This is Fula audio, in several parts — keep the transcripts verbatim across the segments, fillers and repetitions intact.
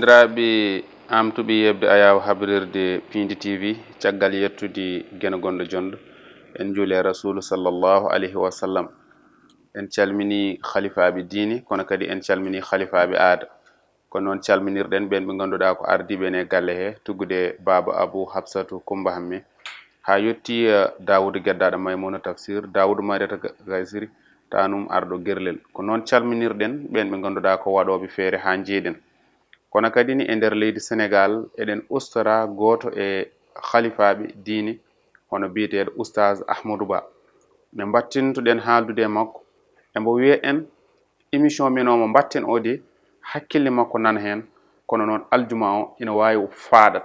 Diraaɓe am tuɓi yeɓde ayaawo habrirde Piindi T V, caggal yettude Geno Gonɗo Jonɗo, en njuule Rasuulu sallallahu alayhi wa sallam. En calmini halifaaɓe diine, kono kadi en calmini halifaaɓe aada. Ko noon calminirɗen ɓeen ɓe ngannduɗaa ko ardiiɓe en e galle he, tuggude Baaba Abu Hafsatu Kummba Hamme, haa yotti, eh, Daawuda Geddaaɗo Maymuna Tafsir, Daawuda Mayrata Ga-, Gaysiri, taanum arɗo Gerlel. Ko noon calminirɗen ɓeen ɓe ngannduɗaa ko waɗooɓe feere haa njeeɗen. Kono kadi ni e nder leydi Senegaal, eɗen ustora gooto e halifaaɓe diine, hono biyeteeɗo Oustaz Ahmadou Ba. Nde mbattintuɗen haaldude e makko, embo wiya en, émission men o mo mbatten o de, hakkille makko nana heen, kono noon aljuma o ina waawi o faaɗat.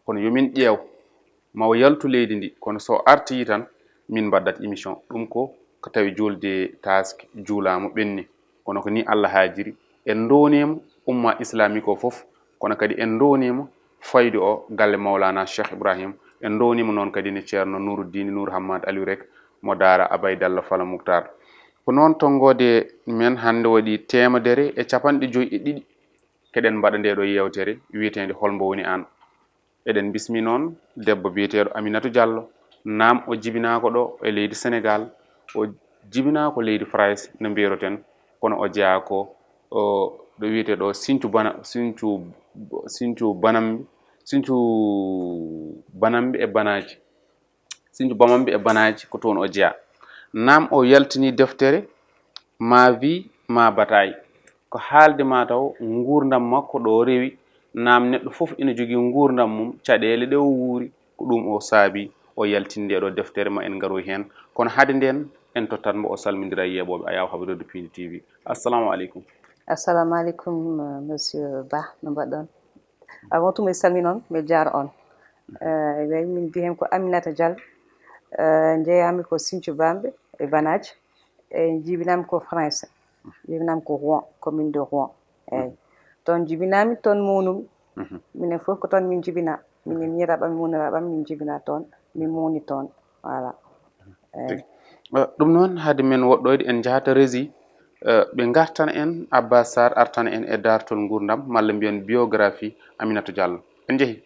Kono yo min ƴeew, ma o yaltu leydi ndi, kono so o artii tan, min mbaɗdat émission. Ɗum ko ko tawi juulde taaske juulaama ɓenni. Kono ko ni Allah haajiri. En ndooniima umma islamique o fof, kono kadi en ndooniima faydu o galle Mawlana Cheikh Ibrahim. En ndooniima noon kadi ne Ceerno Nuruddin Nur Hammad Aliou Rek mo Daara Abaydalla Fala Muktar. Ko noon tonngoode men hannde waɗi teemedere e capanɗe joyi e ɗiɗi. Keɗen mbaɗa nde ɗo yeewtere wiyeteende Hol mbo woni aan? Eɗen bismi noon debbo biyeteeɗo Aminata Diallo. Naam o jibinaako ɗo e leydi Senegaal, o jibinaako leydi France no mbiyeroten, kono o jeyaa ko, o, ɗo wiyetee ɗo Sinthiou Bana-, Sinthiou, Sinthiou Banambi, Sinthiou Banambi e Banaaji. Sinthiou Bamambi e Banaaji ko toon o jeyaa. Naam o yaltinii deftere Ma vie, ma bataille. Ko haalde ma taw nguurndam makko ɗo o rewi. Naam neɗɗo fof ina jogii nguurndam mum, caɗeele ɗe o wuuri, ko ɗum o saabi o yaltini nde ɗo deftere, ma en ngaroy heen. Kono hade ndeen, en tottat mbo o salmindira e yeeɓooɓe ayaawo habrirde Piindi T V. Assalamu aleykum. Assalamu aleykum, euh, monsieur Ba, no mbaɗɗon? Avant tout, mi salmini on, mi jaara on. Eh, min mbiyen ko Aminata Diallo. Eh, njeeyami ko Sinthiou Bambi e Banaaji. E jibinami ko France. Jibinami ko Rouen, commune de Rouen. Eyyi. Toon jibinami, toon mawnumi. Minen fof ko toon min jibina. Minen ñiraɓam, min muniraɓam, min jibina toon. Min mawni toon. Voilà. Eyyi. Eh, ɗum noon, hade men woɗɗoyde, en njahata régie, eh, ɓe ngartana en, Abbas Sarr artana en e daartol nguurndam, malla mbiyen biographie Aminata Diallo. En njehi.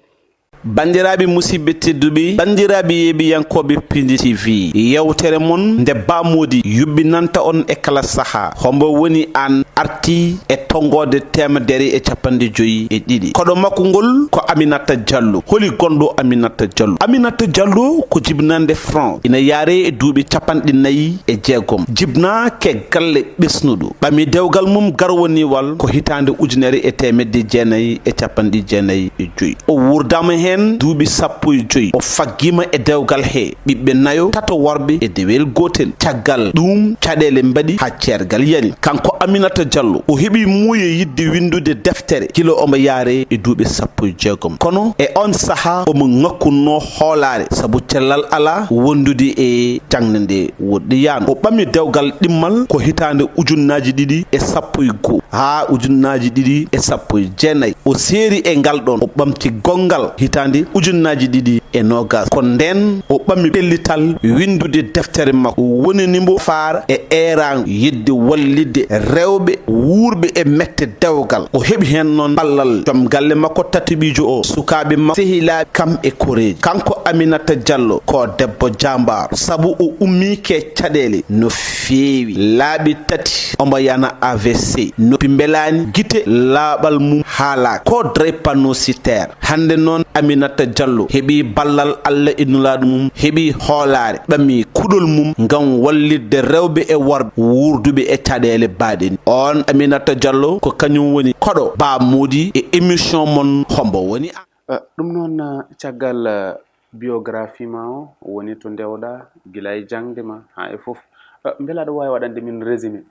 Banndiraaɓe musidɓe tedduɓe, banndiraaɓe yeeɓiyankooɓe Piindi T V, yeewtere mon nde Ba Moodi yuɓɓinanta on e kala sahaa, hombo woni aan arti e tonngoode teemedere e capanɗe joyi e ɗiɗi. Koɗo makko ngol ko Aminata Diallo. Holi gonɗo Aminata Diallo? Aminata Diallo ko jibinande France, ina yaare e duuɓi capanɗe nayi e jeegom. Jibnaake galle ɓesnuɗo. Ɓami dewgal mum garwaniwal ko hitaande ujunere e teemedde jeenayi e capanɗe jeenayi e joyi. O wuurdaama heen duuɓi sappo e joyi. O faggiima e dewgal he ɓiɓɓe nayo, tato worɓe e dewel gootel. Caggal ɗum, caɗeele mbaɗi haa ceergal yani. Kanko Aminata Diallo, o heɓi muuye yiɗde winndude deftere gila omo yaare e duuɓi sappo e jeegom. Kono e oon sahaa, omo ŋakkunnoo hoolaare, sabu cellal alaa wondude e jaŋde nde woɗɗi yaano. O ɓami dewgal ɗimmal ko hitaande ujunnaaji ɗiɗi e sappo e goo haa ujunnaaji ɗiɗi e sappo e jeenayi. O seeri e ngal ɗoon, o ɓamti gongal hitaande ujunnaaji ɗiɗi e noogas. Ko ndeen o ɓami pellital winndude deftere makko, wonani mbo faar e eeraango yiɗde wallitde rewɓe wuurɓe e mette dewgal. O heɓi heen noon ballal joom galle makko tataɓiijo o, sukaaɓe makko, sehilaaɓe, kam e koreeji. Kanko Aminata Diallo ko debbo jaambaar, sabu o ummii ke caɗeele no feewi. Laabi tati omo yana A V C, noppi mbelaani, gite laaɓal mum haalaaka. Ko drépanocytaire. Hannde noon Aminata Diallo heɓi ballal Allah e Nulaaɗo mum, heɓi hoolaare, ɓami kuɗol mum ngam wallitde rewɓe e worɓe wuurduɓe e caɗeele baaɗe ni. Oon Aminata Diallo ko kañum woni koɗo Ba Moodi e émission mon Hombo Woni Aan? Eh, ɗum noon, eh, caggal, eh, biographie ma o, woni to ndewɗa, gila e jaŋde ma, haa e fof. Eh, mbela aɗa waawi waɗande min résumé?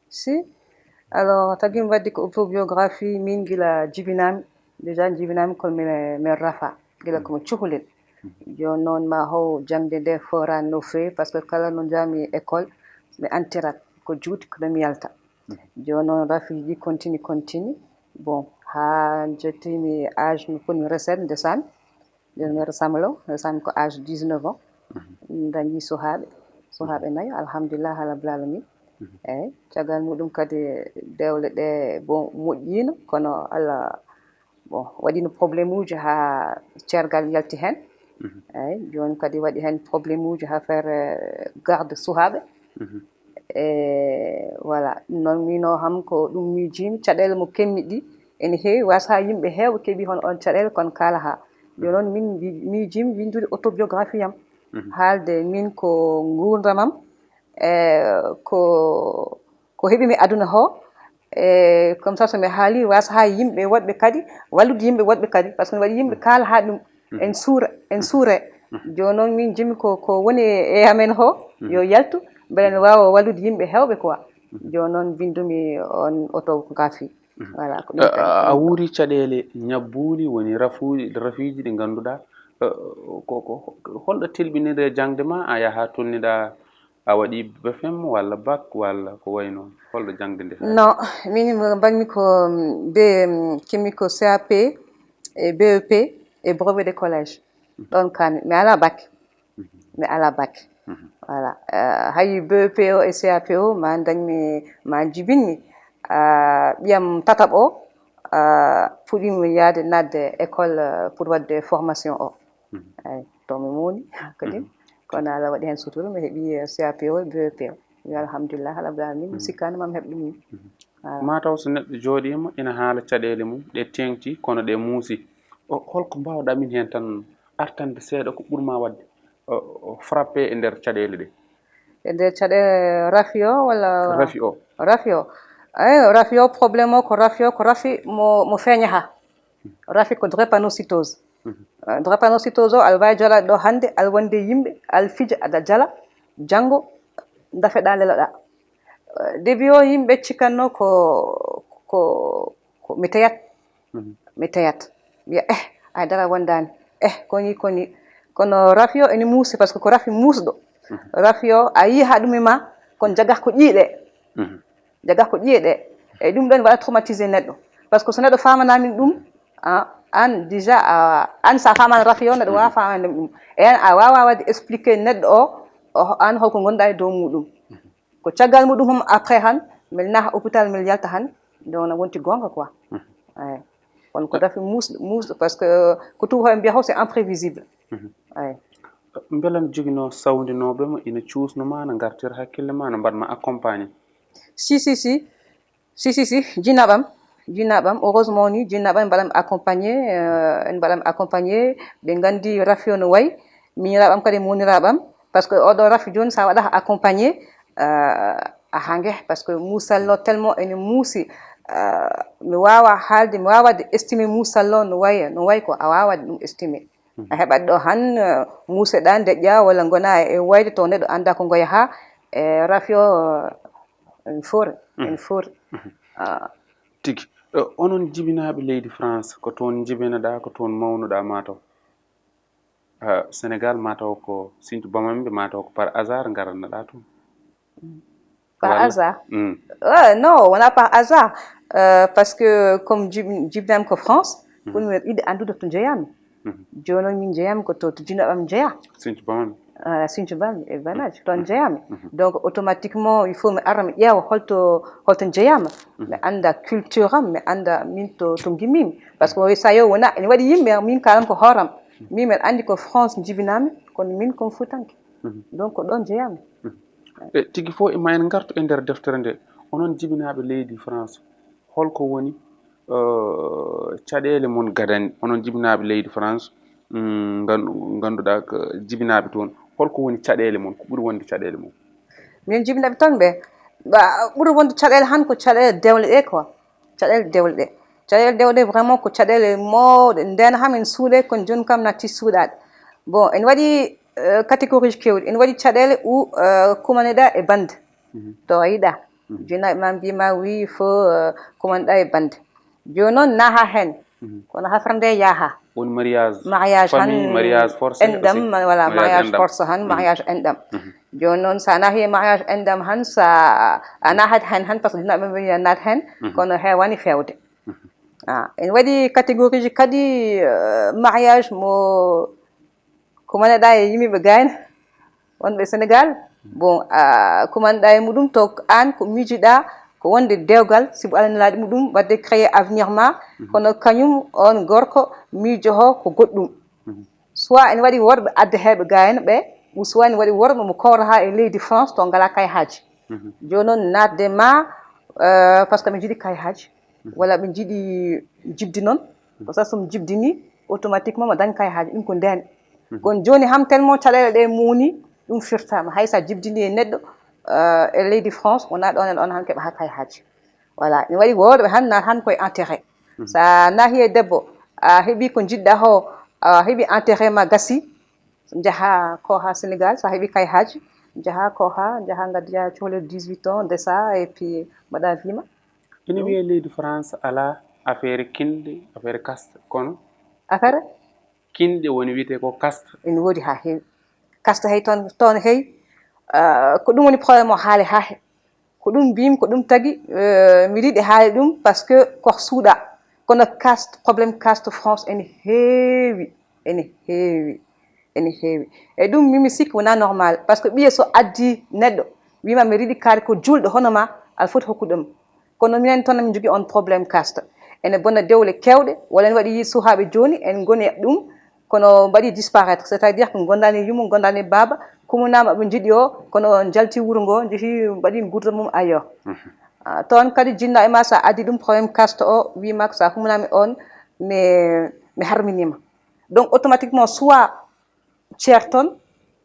Si. Alors, tagi mi waɗde ko autobiographie, min gila jibinami, déjà jibinami ko mi, mi rafa, gila ko mi cukalel. Jooni noon ma how jaŋde nde foorani no feewi, parce que kala no njahmi école, mi antirat ko juuti, ko ɗo mi yalta. Jooni noon rafiiji ɗi continue, continue. Bon, haa njettimi âge mo fotmi reseede, ndesami. Jooni mi resama law, resami ko âge dix-neuf ans. Dañi suhaaɓe, suhaaɓe nayo, alhamdulillah, haa rabbil alamin. Eyyi, caggal muɗum kadi dewle ɗe, bon, moƴƴiino, kono Allah Bon, waɗino problème uji haa ceergal yalti heen. Eyi, jooni kadi waɗi heen problème uji haa affaire, eh, garde suhaaɓe. E voilà, ɗum noon mino ham ko ɗum miijiimi, caɗeele mo kemmi ɗi ene heewi, wasa haa yimɓe heewɓe keɓi hono oon caɗeele, kono kaala haa. Jooni noon min mbi-, miijiimi winndude autobiographie am, haalde min ko nguurndamam, e ko, ko heɓimi aduna o, e comme ça so mi haali, wasa haa yimɓe woɗɓe kadi, wallude yimɓe woɗɓe kadi, par ce que mi waɗi yimɓe kaala haa ɗum, en suura, en suure. Jooni noon min jimmi ko, ko woni e amen o, yo yaltu, mbele ne waawa wallude yimɓe heewɓe quoi. Jooni noon mbinndumi on autobiographie. Voilà, ko ɗum. A, a, a wuuri caɗeele ñabbuuli, woni rafuuji, rafiiji ɗi ngannduɗaa, eh, ko, ko, ko holɗo telɓinirde jaŋde ma, a yaha tolniɗaa, a waɗi B F M walla bac walla ko wayi noon? Holɗo jaŋde nde? Non, min mo mbaɗmi ko, mm, B, mm, keɓmi ko C A P e B E P e brevet de collège. Ɗoon kaan, mi alaa bac. Mi alaa bac. Voilà. Eh, hay B E P o e C A P o ma dañmi, ma jibinmi. Ah, ɓiyam tataɓo o, ah, fuɗɗiimi yahde naatde école, eh, pour waɗde formation o. Eyi, to mi mowni kadi. Kono Allah waɗi heen sutura, mi heɓi, eh, C A P o e B E P o. Mi wiya alhamdulillah, alhamdulillah, min mi sikkaani ma mi heɓ ɗum ni. Voilà. Maa taw so neɗɗo jooɗiima ina haala caɗeele mum, ɗe teeŋti, kono ɗe muusi. O, holko mbaawɗaa min heen tan artande seeɗa ko ɓurmaa waɗde, o, o, frappé e nder caɗeele ɗe? E nder caɗeele rafi o walla? Rafi o. Rafi o. Eyi, rafi o, problème o ko rafi o, ko rafi mo, mo feeñataa. Rafi ko drépanocytose. Eh, drépanocytose o, aɗa waawi jooɗaade ɗo hannde, aɗa wondi e yimɓe, aɗa fija, aɗa jala, janngo, ndafeɗaa, leloɗaa. Eh, début o, yimɓe cikkanno ko, ko, ko mi teyat. Mi teyat. Wiya, eh, ay dara wondaani. Eh, koni, koni. Kono rafi o ene muusi, par ce que ko rafi muusɗo. Rafi o, a yii haa ɗum e ma, kono jagah ko ƴiiɗe. Jagah ko ƴiiɗe. E ɗum ɗoon waɗa traumatisé neɗɗo. Par ce que so neɗɗo faamanaani ɗum, ah, aan déjà, ah, aan so a faamaani rafi o, neɗɗo waawaa faamande ɗum. E aan a waawaa waɗde expliqué neɗɗo o, o, aan holko ngonɗaa e dow muɗum. Ko caggal muɗum hom après han, mel naha hôpital, mel yalta han, donc na wonti goonga quoi. Eyi. Kono ko rafi muusɗo, muusɗo, par ce que ko tubakoɓe mbiyata ko c'est imprévisible. Eyi. Mbela no joginoo sawndinooɓe ma, ina cuusno ma, no ngartira hakkille ma, no mbaɗ ma accompagné? Si, si, si. Si, si, si. Jinnaaɓe am, jinnaaɓe am, heureusement ni, jinnaaɓe am mbaɗam accompagné, euh, en mbaɗam accompagné, ɓe nganndi rafi o no wayi. Miñiraaɓe am kadi, muuniraaɓe am, par ce que oɗo rafi jooni, so a waɗaaka accompagné, euh, a hange, par ce que muusal o tellement ene muusi, euh, mi waawa haalde, mi waawa waɗde estimé muusal o no wayi, no wayi ko, a waawa waɗde ɗum estimé. A heɓat ɗo han, eh, muuseɗaa, ndeƴƴaa, walla ngonaa e wayde to neɗɗo anndaa ko ngoyahaa, e rafi o, eh, ene foori, ene foori. Ah. Tigi. Eh, onon jibinaaɓe leydi France, ko toon njibinoɗaa, ko toon mawnuɗaa maa taw? Ah, Sénégal maa taw ko Sinthiou Bamambé, maa taw ko par hasard ngarannoɗaa toon? Par hasard? Mm. Euh, non, wonaa par hasard. Euh, par ce que comme jib-, jibinam ko France, pour mi yiɗi anndude to njeyaami. Jooni noon min njeyaami ko to, to jinnaaɓe am njeyaa. Sinthiou Bamambé. Ah, Sinthiou Bamambé e Banaji, toon njeyaami. Donc automatiquement, il faut mi ara mi ƴeewa holto, holto njeyaama. Mi annda culture am, mi annda min to, to ngimmiimi. Par ce que so yo wonaa, ene waɗi yimɓe, min kaalan ko hooram. Min mbeɗa anndi ko France njibinaami, kono min ko mi Fuutanke. Donc ko ɗoon njeyaami. E tigi fof e ma en ngartu e nder deftere nde. Onon jibinaaɓe leydi France, holko woni, eh, caɗeele mon gadani? Onon jibinaaɓe leydi France, mm, ngan-, ngannduɗaa ko jibinaaɓe toon, holko woni caɗeele mon? Ko ɓuri wonde caɗeele mon? Min jibinaaɓe toon ɓe, ba-, ɓuri wonde caɗeele han ko caɗeele dewle ɗe quoi. Caɗeele dewle ɗe. Caɗeele dewle ɗe vraiment ko caɗeele mawɗe. Ndeen hamin suuɗe, kono jooni kam natti suuɗaade. Bon, ene waɗi, euh, catégorie keewɗi. Ene waɗi caɗeele ou, euh, kumaneɗaa e bande. To a yiɗaa. Jooni ma mbiima oui, il faut, euh, kumaneɗaa e bande. Jooni noon naha heen. Kono hafre nde yaha. Woni mariage. Mariage famille, han mariage forcé enɗam, aussi. Voilà, mariage enɗam. Mariage forcé han, mariage enɗam. Jooni noon, so a nahi e mariage enɗam han, so a nahat heen han, par ce que dina ɓe mbiya naat heen, kono heewani feewde. Ah, ene waɗi catégorie ji kadi, euh, mariage mo kumaneɗaa e yimɓe gayna wonɓe Sénégal. Bon, ah, kumaneɗaa e muɗum to aan ko miijiɗaa, wonde dewgal, sibu Alla nelaaɗo muɗum, waɗde créé avenir ma, kono kañum on gorko miijoho ko goɗɗum. Soit ene waɗi worɓe adda heɓe gayno ɓe, ou soit ene waɗi worɓe mo kowra ha e leydi France to ngala kay haaji. Jooni noon naatde ma, euh, parce que ɓe njiɗi kay haaji, walla ɓe njiɗi jibdi noon, ko sa sum jibdi ni, automatiquement mo dañ kay haaji, ɗum ko ndeen. Kono jooni ham tellement caɗeele ɗe mowni, ɗum firtama. Hay sa jibdini e neɗɗo, euh, e leydi France, wona ɗon e ɗon han keɓa ha kay haaji. Voilà, ene waɗi worɓe han naat han koye intérêt. Sa nahi e debbo, a heɓi ko jiɗɗa ho, a heɓi intérêt ma gasi, njaha ko ha Sénégal, sa heɓi kay haaji, njaha ko ha, njaha ngaddoya cohlo dix-huit ans de ça, et puis mbaɗa vima. Ina wiye leydi France ala affaire kinɗe, affaire caste, kono affaire kinɗe woni wiyete ko caste. Ene woodi ha heewi. Caste hay toon, toon hey, ah, ko ɗum woni problème o haale ha he. Ko ɗum mbimi, ko ɗum tagi, eh, miɗo yiɗi haale ɗum parce que ko suuɗa. Kono caste, problème caste France ene heewi, ene heewi, ene heewi. E ɗum mimi sikki wona normal parce que ɓiye so addi neɗɗo wima mi riɗi kaari ko julɗo hono ma, aɗa foti hokkude ɗum. Kono minen toon min jogii on problème caste. Ene bona dewle kewɗe, walla ene waɗi suhaaɓe jooni en ngoni e ɗum, kono mbaɗi disparaître, c'est-à-dire ko gondani yumma, gondani baaba, kumunama ɓe njiɗi o, kono on jalti wuro ngo, jeehi mbaɗi gurdam mum ailleurs. Ah, toon kadi jinna e ma sa addi ɗum problème caste o, wima ko sa humunami on, mi, mi harminima. Donc automatiquement soit ceer toon,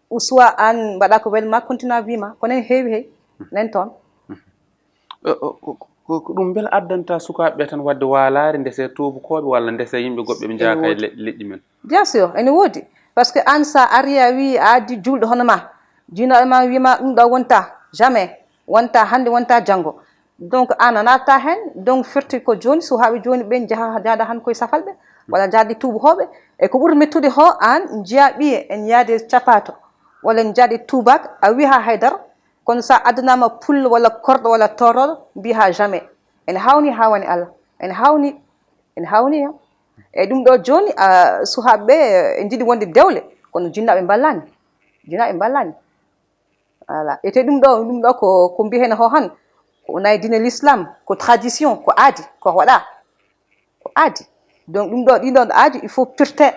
ou soit an mbaɗa ko welma continue a wima, kono en heewi hey, nen toon. Ko ɗum mbela addanta sukaaɓe ɓe tan waɗde waalaare, ndese tuubakooɓe walla ndese yimɓe goɗɓe ɓe njaaka e leƴƴi men? Bien sûr, ene woodi. Parce que an sa ari a wi a addi julɗo hono ma, jinnaɗo ma wima ɗum ɗo wonta jamais, wonta hannde, wonta janngo. Donc an a natta hen, donc firti ko joni suhaaɓe joni ɓe jaaha jaada han koye safalɓe walla jaade tuubakooɓe. E ko ɓuri mettude ho an jiya ɓiye en yaade capato walla en jaade tuubak a wiha haydara. Kono sa addanama pullo walla korɗo walla toroɗo mbiha jamais. Ene hawni hawani Allah. Ene hawni, ene hawni ya. E ɗum ɗo joni a suhaaɓe ɓe e jiɗi wonde dewle kono jinnaɓe mballani. Jinnaɓe mballani. Voilà. Ete ɗum ɗo, ɗum ɗo ko, ko mbihen ho han. Ko wona e diine l'islam, ko tradition, ko aadi, ko waɗa. Ko aadi. Donc ɗum ɗo, ɗin ɗon aadi, il faut pirte.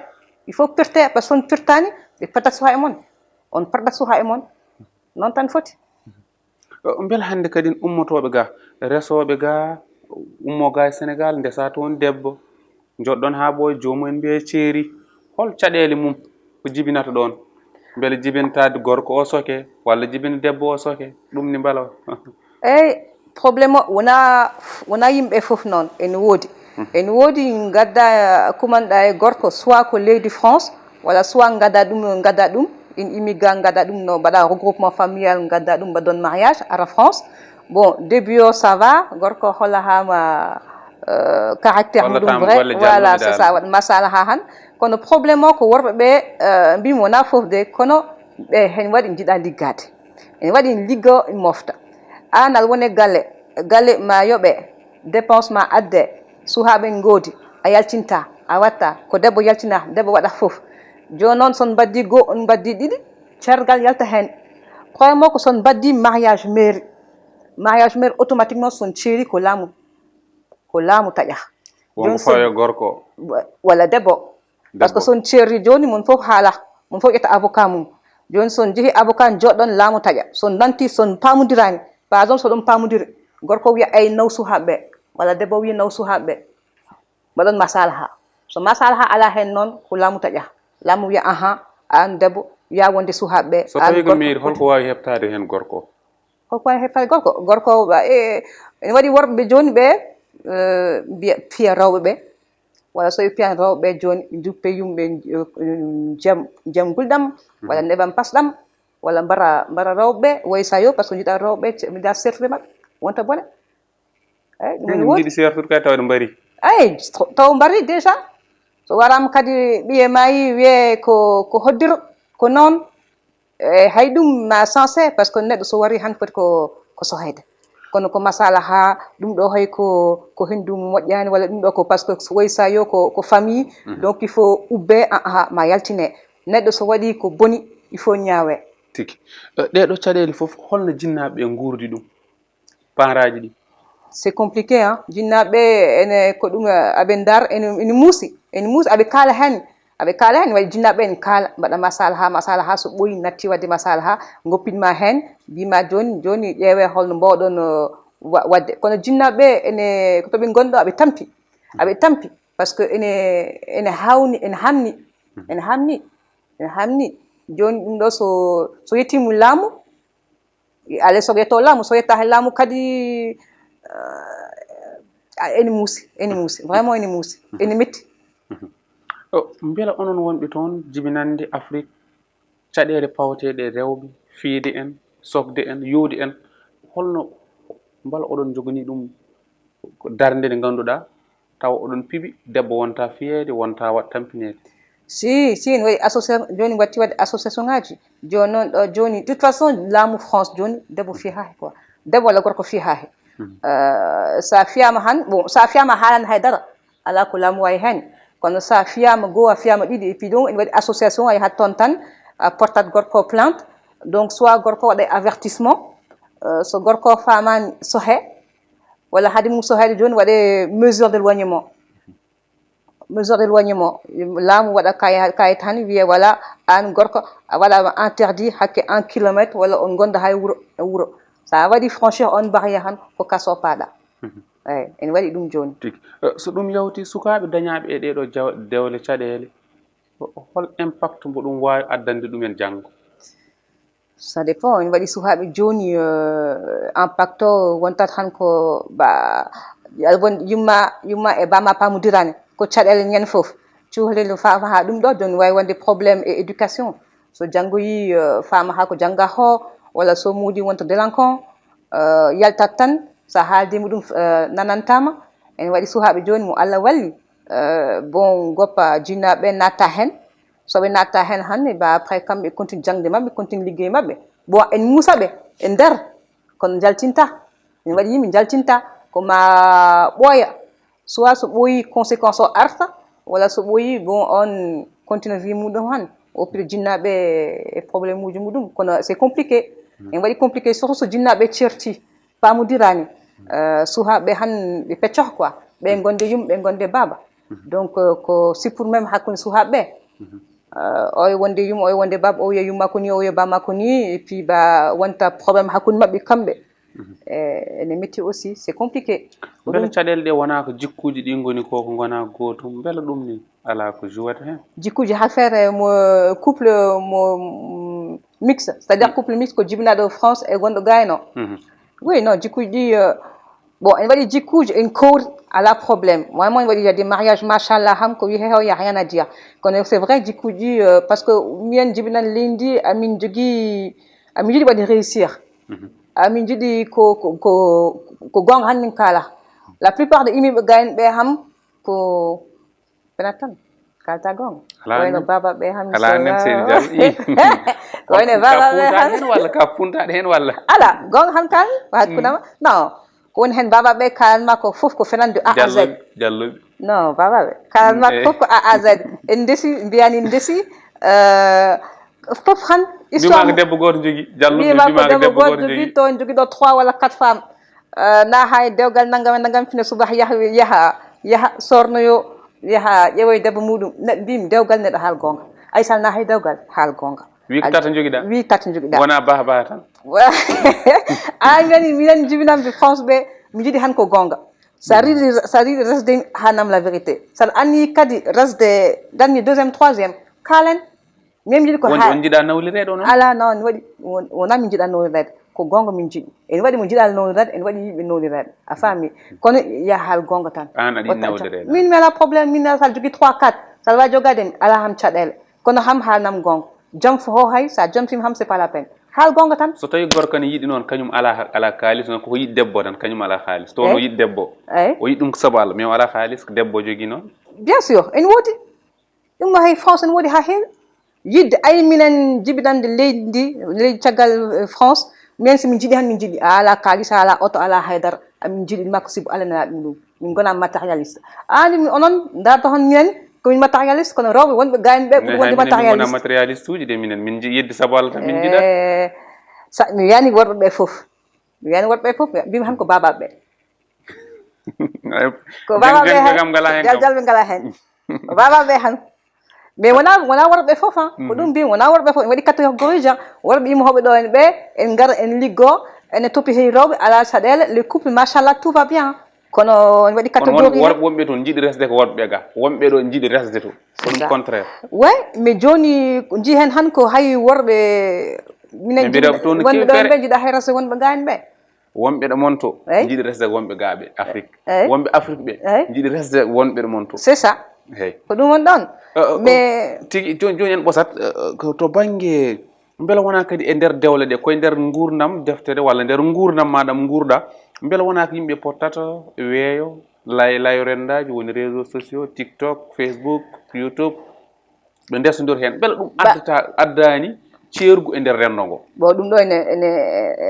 Il faut pirte, parce que on pirtani, ɓe perdat suha e mon. On perdat suha e mon. Noon tan foti. Mbela hannde kadi ummotooɓe ga, resooɓe ga, ummo ga e Sénégal, ndesa toon debbo, njoɗɗon haa ɓooya, joomum en mbiya ceeri, hol caɗeele mum ko jibinata ɗoon? Mbele jibintaade gorko o soke, walla jibina debbo o soke? Ɗum ni mbela? Eey, problème o wona, wona yimɓe fof noon, ene woodi. Ene woodi ngadda kumanɗa e gorko, soit ko leydi France, walla soit ngadda ɗum, ngadda ɗum, in immigrant ngadda ɗum, no mbaɗa regroupement familial, ngadda ɗum, mbaɗon mariage, ara France. Bon, début o ça va, gorko holla hama, euh, caractère muɗum vrai. Voilà, c'est ça, waɗ masala ha han. Kono problème o ko worɓe ɓe, euh, mbimi wona fof de, kono ɓe hen waɗi jiɗa liggade. Ene waɗi liggo mofta. An aɗa wone galle, galle ma yoɓe, dépense ma adde, suhaaɓe ngoodi, a yaltinta, a watta, ko debbo yaltina, debbo waɗa fof. Jooni noon son mbaddi goo, on mbaddi ɗiɗi, cergal yalta hen. Problème o ko son mbaddi mariage mairie. Mariage mairie automatiquement son ceeri ko laamu, ko laamu taƴa. Wonko fawi e gorko. Walla debbo. Parce que son ceerri jooni mon fof haala, mon fof ƴetta avocat mum. Jooni son jeehi avocat joɗɗon laamu taƴa. Son nanti son pamodirani, par exemple soɗon pamodiri, gorko wiya ay naw suhaaɓe ɓe, walla debbo wiya naw suhaaɓe ɓe. Mbaɗon masalaha. So masalaha ala hen noon ko laamu taƴa. Laamu wiya aha, an debbo wiya wonde suhaaɓe ɓe. So tawi ko mairie, holko wawi heɓtade hen gorko? Holko wawi heɓtade gorko? Gorko e, ene waɗi worɓe ɓe jooni ɓe, eh, mbiya piya rewɓe ɓe. Walla so ɓe piyan rewɓe ɓe jooni, juppe yumɓe, eh, jam, jam gulɗam, walla neɓam pasɗam, walla mbara, mbara rewɓe ɓe, woy sayo, parce que jiɗa rewɓe ɓe, jiɗa sertude maɓɓe, wonta bone. Eyi, ɗum ene woodi. Jiɗi sertude kay tawde mbari. Eyi, taw mbari déjà. So warama kadi ɓiye maayi wiye ko, ko hoddiro, ko noon. E hay ɗum ma sensé, parce que neɗɗo so wari han foti ko, ko sohede. Kono ko masala ha ɗum ɗo hay ko, ko hendu moƴƴani, walla ɗum ɗo ko parce que woy sa yo ko, ko famille, donc il faut ubbe, a, a, ma yaltine. Neɗɗo so waɗi ko boni, il faut ñaawe. Tigi. Eh, ɗeɗo caɗele fof, holno jinnaɓe ɓe gurdi ɗum? Parent ji ɗi. C'est compliqué, hein. Jinnaaɓe ɓe, ene ko ɗum, eh, aɓe ndar, ene, ene muusi, ene muusi, aɓe kaala heen, aɓe kaala heen, waɗi jinnaaɓe ɓe ene kaala, mbaɗa masalaha, masalaha so ɓooyi natti waɗde masalaha, ngoppin ma heen, mbiy ma jooni, jooni ƴeewee holno mbaawɗon, eh, wa-, waɗde. Kono jinnaaɓe ɓe ene, ko to ɓe ngonɗo, aɓe tampi, aɓe tampi, parce que ene, ene hawni, ene hamni, ene hamni, ene hamni. Jooni ɗum ɗo so, so yettiima laamu, alaa e sago yetto laamu, so yetta he laamu kadi, eh, a, ene muusi, ene muusi, vraiment ene muusi, ene metti. O, mbela onon wonɓe toon jibinande Afrik, caɗeele pawateeɗe e rewɓe, fiyde en, sokde en, yowde en, holno mbela oɗon njoganii ɗum ko darnde nde ngannduɗaa, tawa oɗon piɓi, debbo wonta fiyeede, wonta waɗ tampineede? Si, si, ene waɗi association, jooni watti waɗde association ngaji. Jooni noon ɗo, jooni, de toute façon, laamu France jooni, debbo fiyaaki quoi. Debbo walla gorko fiyaaki. Eh, so a fiyaama han, bon, so a fiyaama a haalan hay dara, alaa ko laamu waɗi heen. Kono so a fiyaama goo, a fiyaama ɗiɗi, et puis donc, ene waɗi association, a yahat toon tan, a portat gorko plainte. Donc, soit gorko waɗa avertissement, eh, so gorko faamaani sohe, walla haade mum soheede jooni waɗe mesure d'éloignement. Mesure d'éloignement, laamu waɗa kay-, kayit tan, wiye voilà, aan gorko, a waɗaama interdit hakke un kilomètre, walla on ngonda hay wuro, e wuro. So a waɗi franchir on barrière tan, ko kaso paaɗa. Eyi, ene waɗi ɗum jooni. Tigi. Eh, so ɗum yawti sukaaɓe dañaaɓe e ɗeeɗo jaw-, dewle caɗeele, ho-, hol impact mbo ɗum waawi addande ɗumen janngo? Ça dépend, ene waɗi sukaaɓe jooni, eh, impact o wontat tan ko ba, won yumma, yumma e bamma paamodiraani, ko caɗeele ñande fof. Cukalel no faama haa ɗum ɗo, jooni waawi wonde problème e éducation. So janngoyii, eh, faama haa ko jannga o, walla so muudi wonta délinquant, eh, yaltat tan, so a haaldiima ɗum, eh, nanantaama. Ene waɗi sukaaɓe jooni mo Allah walli, eh, bon, goppa jinnaaɓe ɓe naatta heen. So ɓe naatta heen hannde, ba après kamɓe continue jaŋde maɓɓe, continue liggey maɓɓe. Bon, en muusa ɓe e nder, kono njaltinta. Ene waɗi yimɓe njaltinta, ko ma ɓooya. Soit so ɓooyi conséquence o arta, walla so ɓooyi, bon, on continue vie muɗum han. O pire jinnaaɓe e problème uji muɗum. Kono c'est compliqué. Ene waɗi compliqué, surtout so jinnaaɓe certi. Paamodiraani, eh, sukaaɓe han ɓe peccoh quoi. Ɓe ngonde yum, ɓe ngonde baaba. Donc, eh, ko sippour même hakkunde sukaaɓe ɓe. Eh, oyo wonde yum, oyo wonde baaba, o wiya yumma ko ni, o wiya bamma ko ni, et puis ba wonta problème hakkunde maɓɓe kamɓe. Eh, ene metti aussi, c'est compliqué. Ko Mbele ɗum caɗeele ɗe wonaa ko jikkuuji ɗi ngoni ko, ko ngonaa gootum? Mbele ɗum ni alaa ko jouwata heen? Jikkuuji, affaire, eh, mo couple mo, mm, mixte, c'est-à-dire couple mixte ko jibinaaɗo France e gonɗo gayno. Mhm. Oui, non, jikkuuji ɗi, euh, bon, ene waɗi jikkuuji en kowri, alaa problème. Moi, moi, ene waɗi, il y a des mariages, machallah, ham ko wiye heew yah yana diya. Kono c'est vrai, jikkuuji ɗi, euh, parce que minen jibinan leydi ndi, amin jogii, amin jiɗi waɗi réussir. Mhm. Amin jiɗi ko, ko, ko, ko goonga han min kaala. La plupart de imiiɓe gayno ɓe ham ko Penat tan, kalta goonga. Alaa wayno nen. Baba ɓe han. Alaa nen, seydi Diallo. Ih. Wayno ka baba ɓe puntaɗe han. Hen walla ka puntaɗe hen walla? Ala, goonga han kan, wahat kunama. Non, ko woni hen baba ɓe kalan ma ko fof ko fenande A à Z. Diallo, Diallo. Non, baba ɓe kalan ma ko fof ko A à Z. En ndesi, mbiyani en ndesi, euh, fof han. Histoire mbima ko debbo goto jogui, Diallo mbima ko debbo goto jogui, to en jogui ɗo trois walla quatre femmes. Eh, na hay dewgal nangam e nangam, fine subah yaha, yaha, yaha sornoyo, yaha ƴeewoya debbo muɗum. Ne-, mbimi dewgal neɗɗo haal goonga. Aysal na hay dewgal haal goonga. Wi ko tata jogiɗa? Wi tata jogiɗa. Wona bah bah tan. Ay ngani minen jibinamɓe France ɓe, mi jiɗi han ko goonga. Sa riɗi, sa riɗi resde ha nam la vérité. Sa anni kadi resde, danni deuxième, troisième, kalen. Min mi jiɗi ko wonde ha on jiɗa nawlireede onon? Ala, non, ne waɗi, won-, wona min jiɗa nawlireede. Ko goonga min jiɗi. Ene waɗi mo jiɗa nawlireede, ene waɗi yiɗɓe nawlireede. A faami? Kono ya haal goonga tan. An aɗa yiɗi nawlireede? Min mi ala problème, min sa jogui trois, quatre. Sa wa jogade mi, ala ham caɗeele. Kono ham haalnam goonga. Jom fo ho hay, sa jom fim ham c'est pas la peine. Haal goonga tan. So tawi gorko ne yiɗi noon, kañum ala, ala kaalis, noon koko yiɗi debbo tan, kañum ala kaalis. To no yiɗi debbo. Eyi. O yiɗi ɗum ko sabu Allah, mais o ala kaalis, ko debbo jogui noon. Bien sûr, ene woodi. Ɗum no hay France ene woodi ha heewi. Yidde, ay minen jibinande leydi ndi, leydi caggal, eh, France, minen so min jiɗi han min jiɗi, a ala kaalis, a ala oto, a ala haydara, amin jiɗi makko sibu Allah nana ɗum ɗum. Min gona matérialiste. Ani mi onon, darto hon minen, ko min matérialiste, kono rewɓe wonɓe gayni ɓe ɓuri wonde matérialiste. Matérialiste uji de minen, min jiɗi yidde sabu Allah tan min jiɗa. Eh, sa, mi wiyani worɓe ɓe fof. Mi wiyani worɓe ɓe fof, mbimi han ko babaɓe ɓe. Ko baba ɓe han. Jaljalɓe ngala hen. Ko baba ɓe han. Mais wona wona worɓe fof han. Ko ɗum mbi wona worɓe fof, en waɗi catégorie han. Worɓe yimooɓe ɗo en ɓe, en ngara en liggo, ene topi hay rewɓe ala caɗeele, les couples machallah tout va bien. Kono en waɗi catégorie. Worɓe wonɓe toon njiɗi resde ko worɓe ɓe ga. Wonɓe ɗo njiɗi resde to. Ko ɗum contraire. Oui, mais jooni nji hen han ko hay worɓe minen wonɓe ɗo en ɓe njiɗa hay resde wonɓe ga en ɓe. Wonɓe ɗo mon to njiɗi resde wonɓe ga ɓe Afrique. Wonɓe Afrique ɓe njiɗi resde wonɓe ɗo mon to. C'est ça. Ko ɗum woni ɗon. Mais tigi jooni jooni en ɓosat, to bannge mbela wona kadi e nder dewle ɗe koye nder nguurndam deftere walla nder nguurndam maɗam nguurɗa, mbela wona ko yimɓe pottata weeyo lay layo rendaji woni réseaux sociaux, TikTok, Facebook, YouTube, ɓe ndesodira heen mbela ɗum addata addani ceergu e nder renndo ngo? Bon, ɗum ɗo ene ene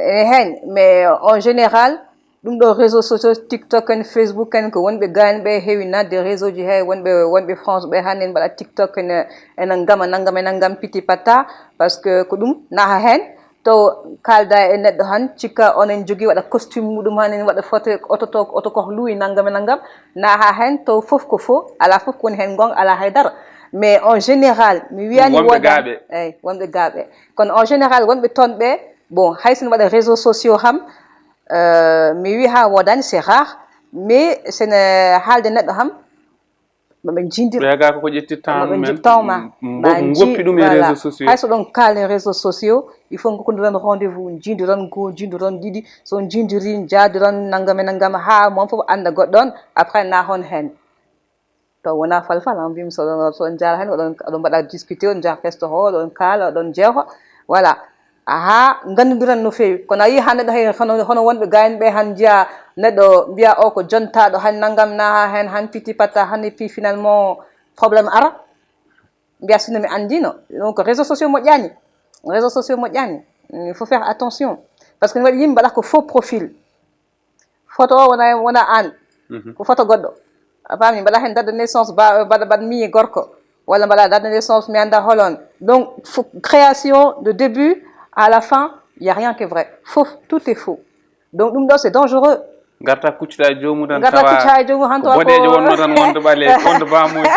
ene heen, mais en général ɗum ɗo réseaux sociaux, TikTok en, Facebook en, ko wonɓe gaañ ɓe heewi naatde réseau ji he, wonɓe wonɓe France ɓe hannde ene mbaɗa TikTok ene ene ngama nanngam e nanngam piti patta. Parce que ko ɗum naha heen to kaalda e neɗɗo han cikka on en jogii waɗa costume muɗum han en waɗa foto oto to oto koh luwi nanngam e nanngam. Naha heen to fof ko fo ala fof ko woni heen ngonga ala haydara. Mais en général mi wiyani wonɓe gaaɓe. Eyyi, wonɓe gaaɓe. Kono en général wonɓe toon ɓe, bon, hay sene waɗa réseau sociaux ham, euh, mi wi ha woodani, c'est rare. Mais sene haalde neɗɗo ham maɓe jindir ɓe ga ko ƴetti temps ɓe mumen. Jittawma ma goppi ɗum e réseau sociaux. Hay so ɗon kaalen réseau sociaux, il faut gokkondiran rendez-vous, jindiran goo, jindiran ɗiɗi. So on jindiri jaadiran nanngam e nanngam ha mon fof annda goɗɗo on. Après na hon heen. To wona falfal an mbimi so ɗon so on jaara heen oɗon oɗon mbaɗa discuté, on njaha festo ho oɗon kaala oɗon jeeho. Voilà. Aha, nganndudiran no feewi. Kono a yii haa neɗɗo hay hono hono wonɓe gaayen ɓe han njiya neɗɗo mbiya o ko jontaaɗo han nanngam na ha heen han piti patta han et puis finalement problème ara. Mbiya sinno mi anndino. Donc réseau sociaux moƴƴaani. Réseau sociaux moƴƴaani. Il faut faire attention. Parce que ne waɗi yimɓe mbaɗa ko faux profil. Photo o wona wona aan. Ko photo goɗɗo. A faami, mbaɗa heen date de naissance ba mbaɗa mbaɗ mi gorko, walla mbaɗa date de naissance mi annda holon. Donc création de début à la fin, il y a rien qui est vrai. Fof, tout est faux. Donc ɗum ɗo c'est dangereux. Ngarta kuccita e joomum tan. Ngarta kuccita e joomum tan tawa boɗeejo wonno tan wonde ɓale wonde bamoji.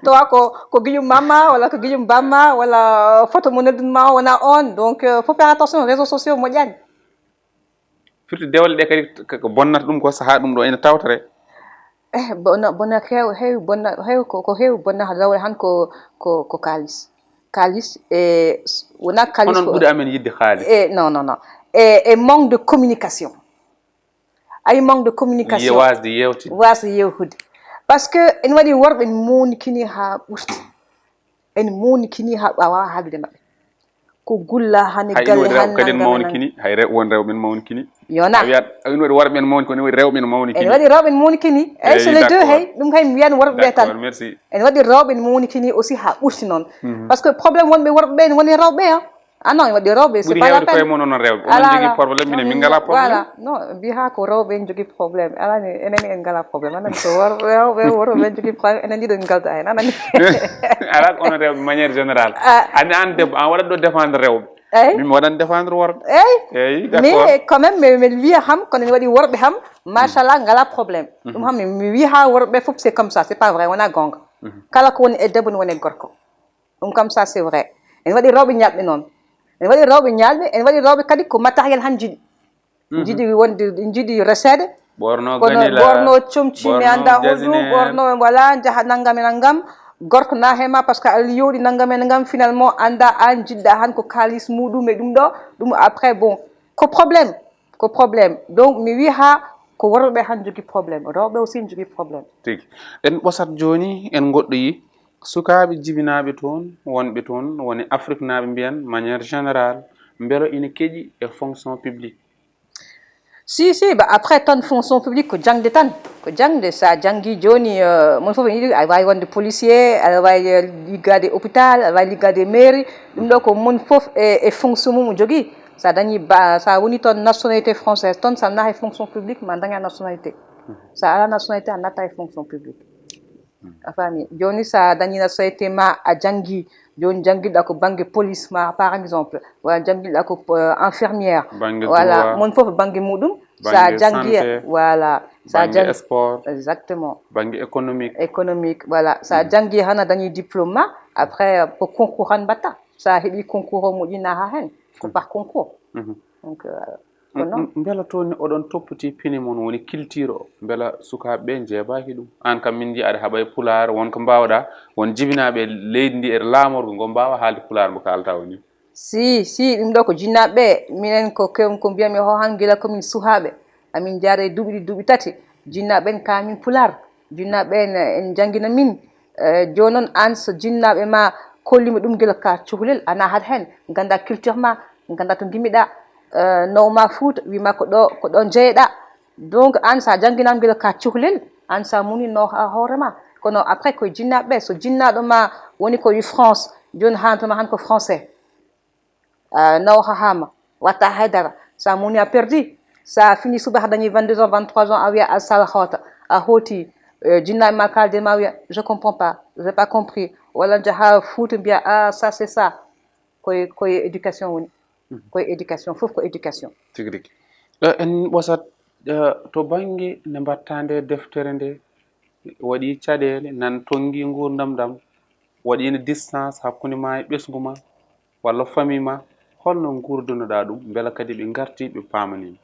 Tawa ko ko giƴum mamma walla ko giƴum bamma walla photo mo noddun ma o wona on. Donc euh, faut faire attention, réseaux sociaux moƴƴani. Firti dewle ɗe kadi ko bonnata ɗum ko saha ɗum ɗo ene tawtore. Eh, bona bona heew heewi bonna heew ko ko heewi bonnata dewle han ko ko ko kaalis. Kaalis e wona kaalis onon ɓuuri amen yidde kaalis e non non non e e manque de communication. Ay manque de communication wasde yewtide wasde yewtude. Parce que ene waɗi worɓe mownikini ha ɓurti. En mawnikini ha a wawa haaldude maɓɓe. Ko gulla hane galle han kadi en mawnikini. Hay rew won rewɓe en mawnikini. Yona a wiyat a win waɗi worɓe en mawni kono waɗi rewɓe en mawnikini. En waɗi rewɓe en mawnikini. Ay so les deux hay ɗum hay mi wiyan worɓe ɓe tan. En waɗi rewɓe en mawnikini aussi ha ɓurti noon. Parce que problème wonɓe worɓe ɓe woni rewɓe a. Ah non, en waɗi rewɓe c'est pas la peine. Ɓuri hewde koye mon onon rewɓe onon jogui problème minen min ngala problème. Voilà. Non, mbi ha ko rewɓe en jogui problème alani enen en ngala problème anani so wor rewɓe worɓe en jogui problème enen ɗiɗo en galda hen anani. Ala ko onon rewɓe manière générale. Ani an debbo an waɗat ɗo défendre rewɓe. Eyyi min mi waɗan défendre worɓe. Eyyi eyyi mais quand même mi mi wiya ham kono mi waɗi worɓe ham machallah ngala problème. Ɗum ham mi wiya ha worɓe foof c'est comme ça c'est pas vrai wona gonga. Kala ko woni e debbo ne woni e gorko. Ɗum kam ça c'est vrai. Ene waɗi rewɓe ñalɓe noon. Ene waɗi rewɓe ñalɓe ene waɗi rewɓe kadi ko matériel han jiɗi. Jiɗi wonde jiɗi resede. Ɓorno ganila ɓorno comci mi annda holɗum ɓorno wala jaha nanngam e nanngam. Gorko na hema parce que allah yowɗi nanngam e nanngam finalement annda an jiɗɗa han ko kalis muɗum e ɗum ɗo. Ɗum après bon ko problème. Ko problème donc mi wi ha ko worɓe han jogui problème rewɓe aussi ne jogui problème. Tigi en ɓosat joni en goɗɗoyi. Sukaaɓe jibinaaɓe toon wonɓe toon woni afriknaaɓe mbiyan manière générale mbelo ina keƴi e fonction publique? Si si ba après tan fonction publique ko jangde tan. Ko jangde sa jangi joni euh, mon fof yiɗi a wawi wonde policier aɗa wawi liggade hôpital aɗa wawi liggade mairie. Ɗum ɗo ko mon fof e, e fonction mum jogui. Sa dañi ba sa woni toon nationalité française toon sa naha e fonction publique ma daña nationalité. Sa ala nationalité a natta e fonction publique. A faami joni sa dañi nationalité ma a jangi joni jangiɗa ko banggue police ma par exemple wala jangiɗa ko euh, infirmière. Voilà mon foof banggue muɗum. Sa janngi, voilà. Sa janngi sport, exactement. Bannge économique. Économique, voilà. Sa janngi hana dañi diplôme ma, après ko concours han mbatta. Sa heɓi concours o moƴƴina ha hen. Ko par concours. Donc, euh, ko non. Mbela toon oɗon toppiti pine mon woni culture o? Mbela sukaaɓe ɓe njeebaaki ɗum? Aan kam min njiya aɗa haɓa e pulaar, won ko mbaawɗa, won jibinaaɓe leydi ndi e laamorgo ngo mbaawa haalde pulaar mbo kaalata woni. Si, si, ɗum ɗo ko jinnaaɓe ɓe. Minen ko kem-, ko mbiyami ho han gila komin suhaaɓe. Amin njaara e duuɓi ɗiɗi, duuɓi tati. Jinnaaɓe ɓen kamin pulaar. Jinnaaɓe ɓen, eh, en njanngina min. Eh, jooni noon aan so jinnaaɓe ma kollima ɗum gila ka cuhlel, a nahat hen, ngannda culture ma, ngannda to ngimmiɗa, eh, naw ma Fuuta, wima ko ɗo, ko ɗo jeyeɗa. Donc aan sa jannginaama gila ka cuhlel, aan sa muni naw ha hoore ma. Kono après ko jinnaaɓe ɓe, so jinnaaɗo ma woni ko wi France, jooni haalantama han ko français. Ah, naw ha hama, watta haydara. Sa muni a perdi. Sa fini suba ha dañi vingt-deux ans, vingt-trois ans, a wiya a sala hoota, a hooti, eh, jinnaaɓe ma kalde ma wiya, je comprends pas, j'ai pas compris. Walla jaha Fuuta mbiya, ah, ça c'est ça. Koye, koye éducation woni. Koye éducation, fof ko éducation. Tigi rigi. Eh, en ɓosat, eh, to bannge nde mbatta nde deftere nde, waɗi caɗeele, nan tonngi nguurndam ɗam, waɗiino distance hakkunde ma e ɓesngu ma, walla famille ma, holno nguurdunoɗaa ɗum, mbela kadi ɓe ngarti, ɓe paamaniima?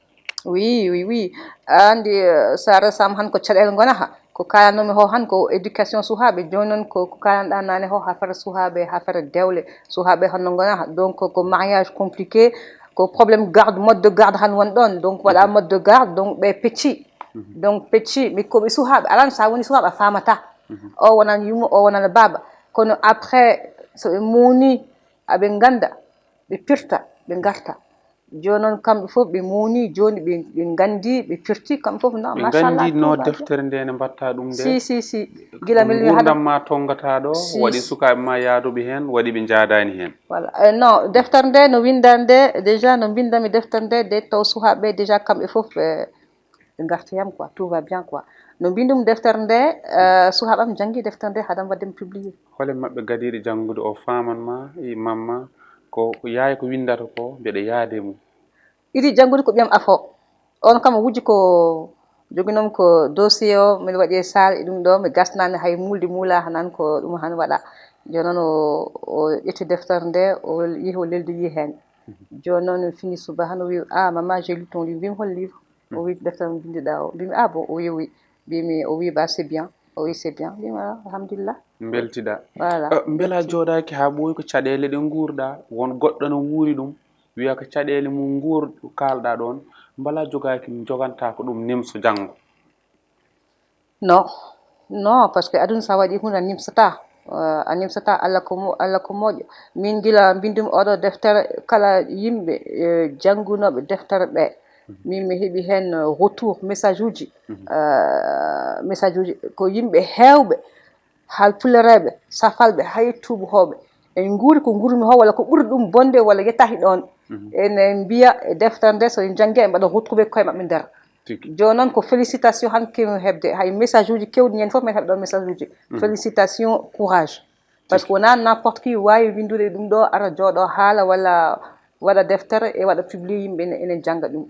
Oui, oui, oui. A anndi, eh, so a resama han ko caɗeele ngonata. Ko kaalannomi ho han ko éducation suhaaɓe. Jooni noon ko, ko kaalanɗaa naane ho, affaire suhaaɓe, affaire dewle. Suhaaɓe honno ngonata. Donc, ko mariage compliqué, ko problème garde, mode de garde han won ɗoon. Donc, waɗa mode de garde, donc ɓe pecci. Donc, pecci, mi ko ɓe suhaaɓe. Alan, so a woni suhaaɓe, a faamata. O wonan yumma, o wonan baaba. Kono après, so ɓe muuni, aɓe ngannda, ɓe pirta, ɓe ngarta. Jooni noon, kamɓe fof ɓe muuni, jooni ɓe, ɓe nganndi, ɓe pirti, kamɓe fof, non, ɓe machallah, nganndi no tout va bien. Deftere nde ne mbatta ɗum nde. Si, si, si. Gila mbiɗa wi nguurndam ma tongata ɗo, si, waɗi si. Sukaaɓe ma yaaduɓe heen, waɗi ɓe njaadaani heen. Voilà. Eh, non, deftere nde no winnda nde, déjà no mbinnda mi deftere nde, de taw suhaaɓe déjà kamɓe fof, eh, ɓe ngarti yam quoi, tout va bien quoi. No mbinndum deftere nde, eh, suhaaɓam janngi deftere nde, haɗam waɗde mi publié. Hole maɓɓe gadiiɗo janngude o faaman ma, imam ma, ko, ko yaay ko winndata ko, mbeɗa yaade mum. Iɗi janngude ko ɓiyam afo. On kam o wujji ko joginoomi ko dossier o, mbiɗa waɗi e salle e ɗum ɗo, mi gasnaani hay muulde muula, hanan ko ɗum han waɗa. Jooni noon o, o ƴetti deftere nde, o yehi o leldoyi heen. Jooni noon fini suba han o wi, ah, maman, j'ai lu ton livre. Mbimi, hol livre? O wi, deftere mo mbinndiɗaa o. Mbimi, ah bon? O wi, oui. Mbimi, o wi, bah, c'est bien. O wi, c'est bien. Mbimi, ah, alhamdulillah. Mbeltiɗaa. Voilà. Eh, mbela jooɗaaki haa ɓooyi ko caɗeele ɗe nguurɗaa, won goɗɗo no wuuri ɗum, wiya ko caɗeele mum nguur kaalɗaa ɗoon, mbela jogaaki, jogantaa ko ɗum nimso janngo? Non, non, parce que aduna so a waɗi huunde a nimsataa, eh, a nimsataa, Allah ko mo-, Allah ko moƴƴo. Min gila mbinndumi oɗo deftere, kala yimɓe, eh, janngunooɓe deftere ɓe, min mi heɓi heen, eh, retour, message uji, eh, message uji, ko yimɓe heewɓe, hay pulareeɓe, safalɓe, hay tuubuhooɓe, en nguuri ko nguurmi ho, walla ko ɓuri ɗum bonde, walla yettaaki ɗoon. Ene mbiya e deftere nde, so en janngi, en mbaɗa retrouver koye maɓɓe nder. Tigi. Jooni noon ko félicitation han kewi heɓde. Hay message uji kewɗi ñande fof men heɓa ɗo message uji. Félicitation, courage. Parce que wonaa n'importe qui waawi winndude ɗum ɗo, ara jooɗo haala walla waɗa deftere e waɗa publié yimɓe ene, ene jannga ɗum.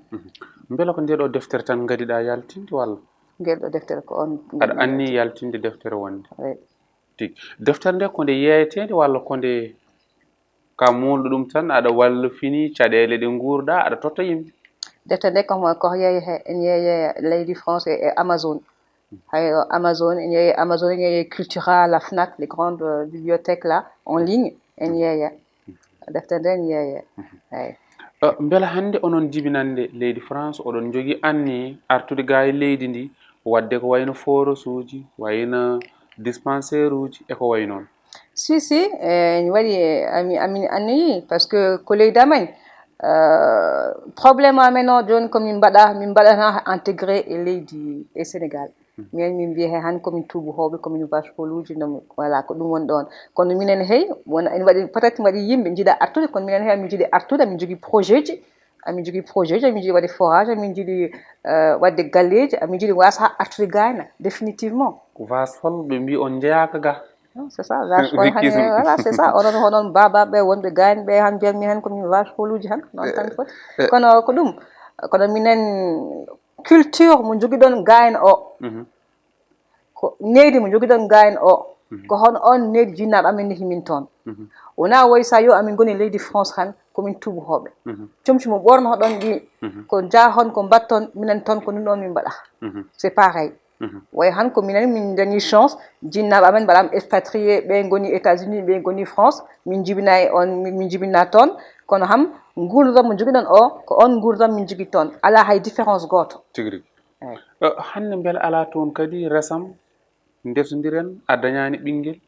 Mbela ko nde ɗo deftere tan ngadiɗaa yaltinde walla? Ngel ɗo deftere ko on. Aɗa anni yaltinde deftere wonde? Oui. Tigi. Deftere nde ko nde yeeyeteende walla ko nde Ka muulɗo ɗum tan, aɗa walla fini caɗeele ɗe nguurɗa, aɗa totta yimɓe. Defte nde ko mo-, ko yeeye he, en yeeye leydi France e, e Amazon. Hay o Amazon, en yeeye Amazon, en yeeye Cultura, la FNAC, les grandes, euh, bibliothèques là, en ligne, en yeeye. Defte nde en yeeye. Eyi. Eh, mbela hannde onon jibinande leydi France, oɗon njogii anniye artude gaa e leydi ndi, waɗde ko wayno forage uji, wayno dispensaire uji, e ko wayi noon? Si, si, eh, en waɗi, eh, ami-, amin anniyi, parce que ko leydi amen, eh, problème amen o jooni ko min mbaɗa, min mbaɗana intégré e leydi, e Sénégal. Minen min mbiya he han ko min tuubuhooɓe, ko min vache folle uji, no, voilà, ko ɗum woni ɗoon. Kono minen hey, wona, ene waɗi, peut-être waɗi yimɓe njiɗa artude, kono minen hey, min njiɗi artude, min njogii projet ji, amin njogii projet ji, amin njiɗi waɗde forage, amin njiɗi, eh, waɗde galleeji, amin njiɗi waasa artude gayna, définitivement. Ko vache folle, ɓe mbii on njeyaaka ga. Non, c'est ça, vache folle, han, voilà, c'est ça. Onon, onon baabaaɓe wonɓe gayna ɓe, han mbiyatmi han ko min vache folle uji han, noon tan foti. Eh, eh. Kono ko ɗum, kono minen, culture mo jogiɗon gaayen o, mhm, ko nehdi mo jogiɗon gaayen o, mhm, ko hono on nehdi jinnaaɓe amen nehi min toon. Mhm. Wonaa woy so yo amin ngoni leydi France han, ko min tuubahooɓe. Mhm. Comci mo ɓornoɗon ɗi, mhm, ko njahon ko mbatton, minen toon ko ɗum ɗon min mbaɗa. Mhm. C'est pareil. Mhm. Way han ko minen min dañi chance, jinnaaɓe amen mbaɗam expatrié, ɓe ngoni États-Unis, ɓe ngoni France, min jibinay on, min, min jibinaa toon, kono ham nguurndam mo jogiɗon o, ko on nguurndam min jogi toon. Alaa hay différence gooto. Tigi rigi. Eey. Eh, hannde mbele alaa toon kadi resam, ndesondiren, a dañaani ɓinngel,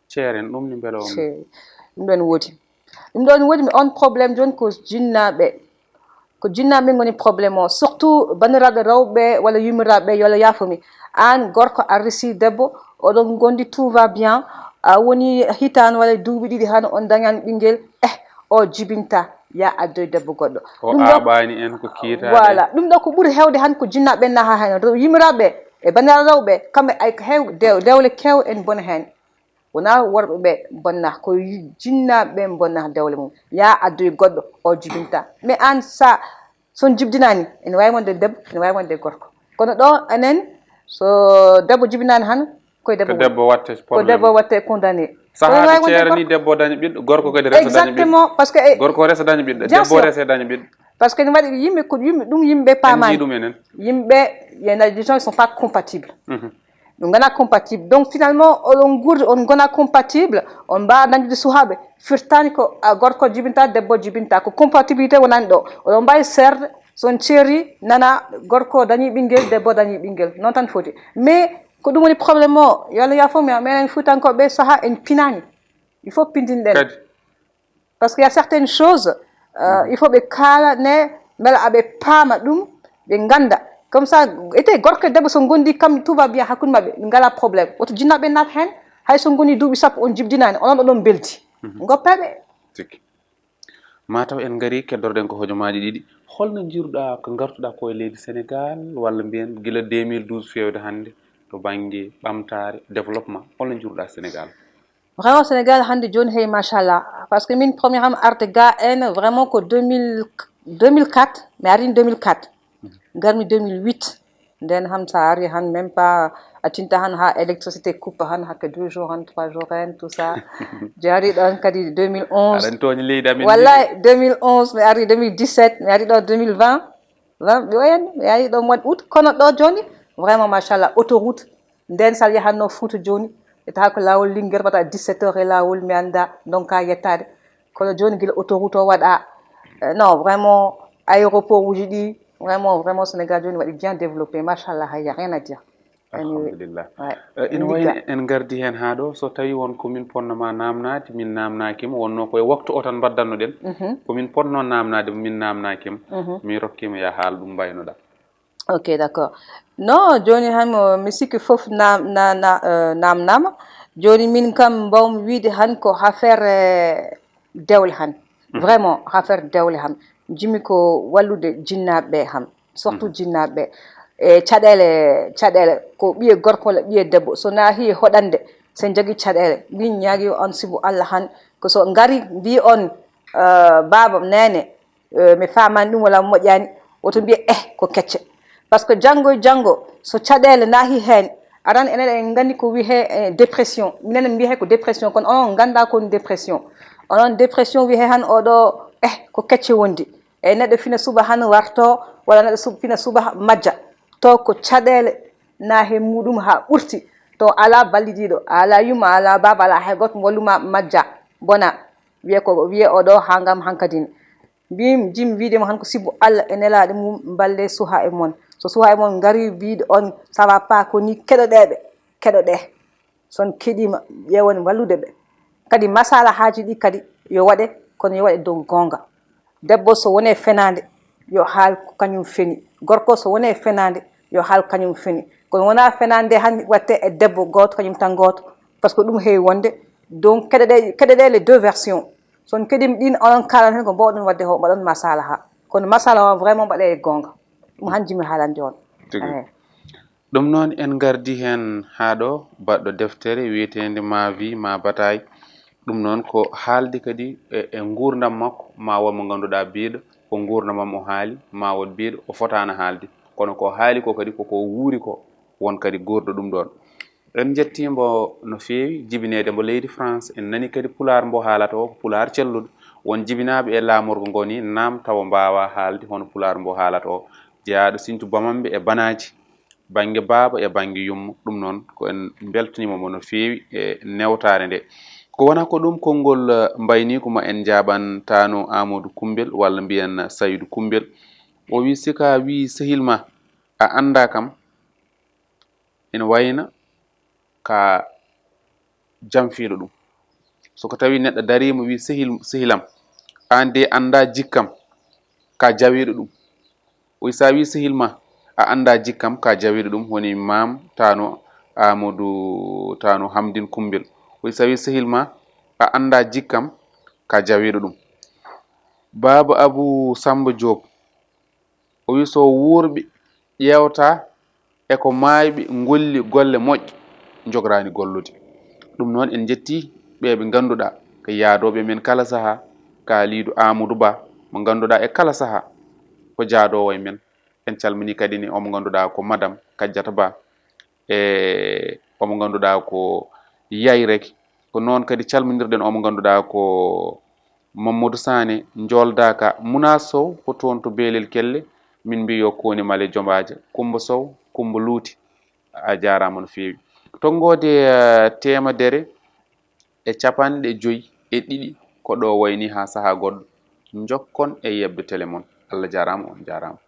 ceeren, ɗum ne mbele on? Ɗum ɗon woodi. Ɗum ɗon woodi, mais on problème jooni ko jinnaaɓe. Ko jinnaaɓe ngoni problème o, surtout banndiraaɓe rewɓe walla yummiraaɓe, yo Allah yaafo mi. Aan gorko a resi debbo, oɗon ngondi, tout va bien, a woni hitaande walla duuɓi ɗiɗi han on dañaani ɓinngel, eh, o jibinta, ya addoy debbo goɗɗo. O Ɗum ɗo aaɓaani en ko kiitaɗe. Voilà, ɗum ɗo ko ɓuri heewde han ko jinnaaɓe naha hen. Rew-, yummiraaɓe e banndiraaɓe rewɓe, kamɓe ay ko heew dew-, dewle keew en bona hen. Wonaa worɓe ɓe bonna, ko yi-, jinnaaɓe ɓe bonna dewle mum. Ya addoy goɗɗo, o jibinta. Mais aan sa, so on jibdinaani, ene waawi wonde debbo, ene waawi wonde gorko. Kono ɗo enen, so debbo jibinaani han, koye debbo Ko woni. debbo watte Ko problème. debbo watte condamné. Kono Sahaa waawi to wonde ceerani gorko. debbo daña ɓiɗɗo, gorko kadi resa daña ɓiɗɗo. Exactement, parce que, eh, Gorko resa daña ɓiɗɗo, bien debbo sûr. resa daña ɓiɗɗo. Parce que ne waɗi yimɓe ko yimɓe, ɗum yimɓe En paamaani. njii ɗum enen. Yimɓe, il y en a des gens qui sont pas compatibles. Mhm. Ɓe ngona compatible. Donc, finalement, oɗon nguurdi, on ngona compatible, on mbaawa dañde suhaaɓe. Firtaani ko, a, gorko jibinta, debbo jibinta. Ko compatibilité wonani ɗo. Oɗon mbaawi seerde, so on ceeri, nana gorko dañi ɓinngel, debbo dañi ɓinngel. Noon tan foti. Mais ko ɗum woni problème o. Yo Allah yaafo mi, minen Fuutankooɓe sahaa en pinaani. Il faut pindinɗen. Kadi. Parce que y a certaines choses, euh, il faut ɓe kaala ne, mbela aɓe paama ɗum, ɓe ngannda. Comme ça, ete gorko e debbo so ngondi kam, tout va bien hakkunde maɓɓe, ɓe ngala problème. Woto jinnaaɓe naat heen, hay so ngoni duuɓi sappo on jibdinaani, onon oɗon mbeldi. Mhm. Ngoppee ɓe. Tigi. Mataw en ngari keddorɗen ko hojomaaji ɗiɗi. Holno njiiruɗaa ko ngartuɗaa ko e leydi Sénégal, walla mbiyen gila deux mille douze feewde hannde to bannge ɓamtaare, développement, holno njiiruɗaa Sénégal? Vraiment, Sénégal hannde jooni, hey, machallah. Parce que min, premier am arde ga en, vraiment, ko deux mille, deux mille quatre, mi arini deux mille quatre. Ngarmi deux mille huit. Nden han sa ari han, même pas, a tinta han ha électricité coupe han, hakke deux jours han, trois jours han, tout ça. Jaari ɗon kadi deux mille onze. Aɗa tooñi leydi amen. Wallahi, deux mille onze, mi ari deux mille dix-sept, mi ari ɗo deux mille vingt. Vingt, mi wayan, mi ari ɗo mois d'août. Kono ɗo jooni, vraiment, machallah, autoroute. Nden sal yahanno Fuuta jooni, e taha ko laawol Linguère, wata dix-sept heures e laawol, mi annda, donc, ka yettaade. Kono jooni gila autoroute o waɗa, eh, non, vraiment, aéroport uji ɗi, vraiment, vraiment, Sénégal jooni waɗi bien développé, machallah, hay, y a rien à dire. Anyway. Alhamdulillah. Ouais. Eh, ina wayno Ligga. En ngardi heen haa ɗo, so tawi won ko min ponno ma naamnaade, min naamnaaki mo, wonno ko e waktu o tan mbaddanno-ɗen. Mhm. Ko min ponno naamnaade mo, min naamnaaki mo. Mhm. Mi rokkii ma ya haal ɗum mbaynoɗa. Ok, d'accord. Non, jooni han mo, mi sikki fof na, na, na, euh, naamnaama. Jooni min kam mbawmi wiide han ko affaire, eh, dewle han. Mhm. Vraiment, affaire dewle han. Jimi ko wallude jinnaaɓe ɓe han. Surtout Mhm. jinnaaɓe ɓe. E caɗeele, caɗeele ko ɓiye gorko walla ɓiye debbo. So naahi e hoɗande, sen jagi caɗeele. Min ñaagi on sibu Allah han. Ko so ngari mbi on, euh, baaba, neene, eh, mi faamaani ɗum walla moƴƴaani, woto mbiye, eh, ko kecce. Parce que janngo e janngo, so caɗeele naahi heen, aran enen en nganndi ko wiyee, eh, dépression. Minen en mbiyee ko dépression, kono onon nganndaa ko woni dépression. Onon dépression wiyee han oɗo, eh, ko kecce wondi. E neɗɗo fina suba han warto, walla neɗɗo sub-, fina suba majja. To ko caɗeele naahi muɗum haa ɓurti. To alaa ballidiiɗo, alaa yumma, alaa baaba, alaa hay gooto mo walluma majja, bona. Wiye ko, wiye oɗo haa ngam hankadin. Mbimi, jim wiide mo han ko sibu Allah e nelaaɗo mum, mballe suha e mon. So suha e mon ngari wiide on, ça va pas, ko ni keɗoɗeɓe, keɗoɗe. Son keɗima, ƴeewon wallude ɓe. Kadi masala haaji ɗi kadi yo waɗe, kono yo waɗe dow goonga. Debbo so wone fenaande, yo haal ko kañum feni. Gorko so wone fenaande, yo haal kañum feni. Kono wona fenaande han watte e debbo gooto, kañum tan gooto. Parce que ɗum heewi wonde. Donc, keɗoɗe, keɗoɗe les deux versions. Son keɗim ɗin, onon kaalan hen ko mbawɗon wadde ko, mbaɗon masalaha. Kono masalaha o vraiment mbaɗe e goonga. Ɗum hanji mi haalande on. Tigi. Ehe. Ɗum noon, en ngardi heen haa ɗo, baɗɗo deftere wiyeteende Ma vie, ma bataille. Ɗum noon, ko haalde kadi e, e nguurndam makko, ma won mo ngannduɗaa biiɗo, ko nguurndam am o haali, ma won biiɗo, o fotaano haalde. Kono ko haali ko kadi koko wuuri ko, won kadi guurɗo ɗum ɗoon. En njettii mbo no feewi jibineede mbo leydi France. En nani kadi pulaar mbo haalata o, ko pulaar celluɗo. Won jibinaaɓe e laamorgo ngo ni, naam, tawa mbaawaa haalde hono pulaar mbo haalata o, jeyaaɗo siñtu bamamɓe e banaaji, bannge baaba e bannge yumma. Ɗum noon ko en mbeltaniima mo no feewi e newtaare nde. Ko wonaa ko ɗum konngol, eh, mbayniigu ma en njaaɓan Tano Amadou Kumbel, walla mbiyen Saydu Kumbel. O wii, si ka wii sehil ma a anndaa kam, ene wayna ka jamfiiɗo ɗum. So ko tawi neɗɗo dariima wii, "Sehil, sehilam, aan de anndaa jikkam, ka jawiiɗo ɗum." O wii, "So a wii sehil ma a anndaa jikkam, ka jawiiɗo ɗum," woni maam Tano Amadou, Tano Hamdin Kumbel. O wii, "So a wii sehil ma a anndaa jikkam, ka jawiiɗo ɗum." Baaba Abu Samba Diop, o wii, "So wuurɓe ƴeewtaa e ko maayɓe ngolli golle moƴƴe, njogoraani gollude." Ɗum noon, en njettii ɓe ɓe ngannduɗaa ko yaadooɓe men kala sahaa, kaaliiɗo Amadou Ba, mo ngannduɗaa e kala sahaa ko jaadoowo e men. En calminii kadi ne omo ngannduɗaa ko Madame Kadiata Ba, e omo ngannduɗaa ko Yayrek. Ko noon kadi calminirɗen omo ngannduɗaa ko Mamadou Sané, Njooldaaka, Muna Sow, ko toon to Beelel Kelle. Min mbiyi yo kooni male jombaaje, Kumba Sow, Kumba Luuti, a jaaraama no feewi. Tonngoode, eh, teemedere e capanɗe joyi e ɗiɗi ko ɗo wayni haa sahaa goɗɗo. Njokkon e yeɓde tele mon. Allah jaaraama, on jaaraama.